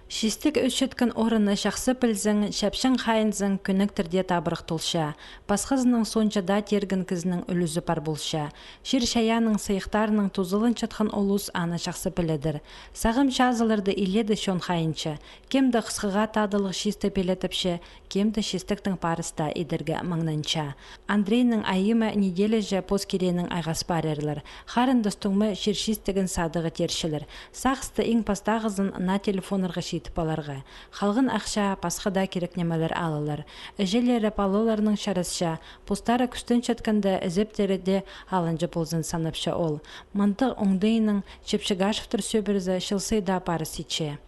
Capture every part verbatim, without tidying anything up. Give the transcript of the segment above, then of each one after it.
Чистек ӧсчеткен орынны чахсы пілзең, чапчаң хайынзаң, кӧнектерде табырах толча. Пасхазынаң соонҷа даа тирген кізінің ӱлӱзі пар полча. Чир-чайаанның сыйыхтарынаң тузаланчатхан улус аны чахсы піледір. Сағам чазыларда илееде чон хайынча. Кем-де хысхыға тадылығ чистек пеле тапча, кем-де чистектең парыс таа идерге маңнанча. Андрейнің айымы неделяҷа пос киренің айғас парирлар. Харындас туңма чир чистегін садығға тирчелер. Сағысты иң пастағызын наа телефоннарға читіп аларға. Халған ахча, пасха даа кирек нимелер алылар. Іҷелері палаларынаң чарасча, постары кӱстенчеткенде, ізептері дее алынҷа ползын санапча ол. Мындағ оңдайнаң Чепчегашевтер сӧбірезі чыл сай даа парыс итче.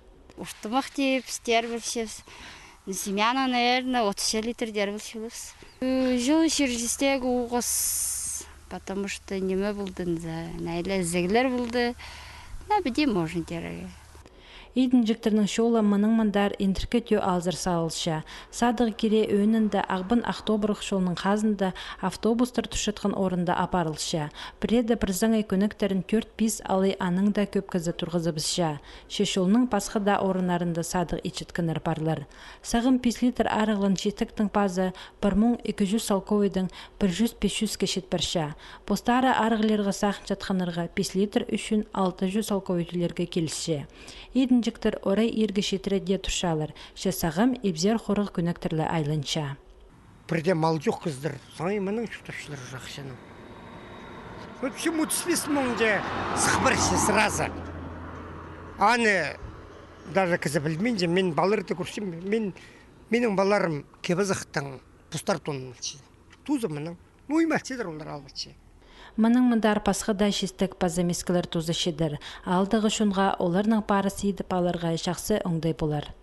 Ортымах тіп, тирбілчебіс. Семьянаң, наверное, отыс литр тирбілчебіс. Чыл чир чистегі уғас, потому что ниме полды, за найле ізіглер полды. На, піди можно тирерге. Идінҷектернің чолы мының мындар индіркі тӧӧ алзар салылча. Садығ кире ӧӧнінде Ағбан — Ах Тобырах чолының хазында автобустар турчатхан орында апарылча. Пірееде пір саңай кӧнектерін тӧрт-пис алай анаң даа кӧп кізі турғызыбысча. Че чолның пасха даа орыннарында садығ итчеткеннер парлар. Сағам пис литр арығлаң чистектің пазы пір муң ікі чӱс салковайдаң пір чӱс пис чӱске чит парча. Постары арығлирға сағынчатханнарға пис литр ӱчӱн алты чӱс салковай тӧлирге килісче. Идінҷектер орай ирге читіре дее турчалар, че сағам ибзер хорығ кӧнектер ле айланча. Пірдее мал чох кізілер, саңай мынаң чуртапчалар уже ахчанаң. Вот чим отыс пис муң че сых парча сразу. Аны даже кізі пілбинче, мин палаларды кӧрчем, мин, минің палаларым кип-азахтаң постар тоон алча. Туза мынаң. Ну, ниме алчадыр, олар албасча. Мынаң мындар пасха даа чистек паза мискілер туза чидер. Аалдағы чонға оларның парыс идіп аларға чахсы оңдай полар.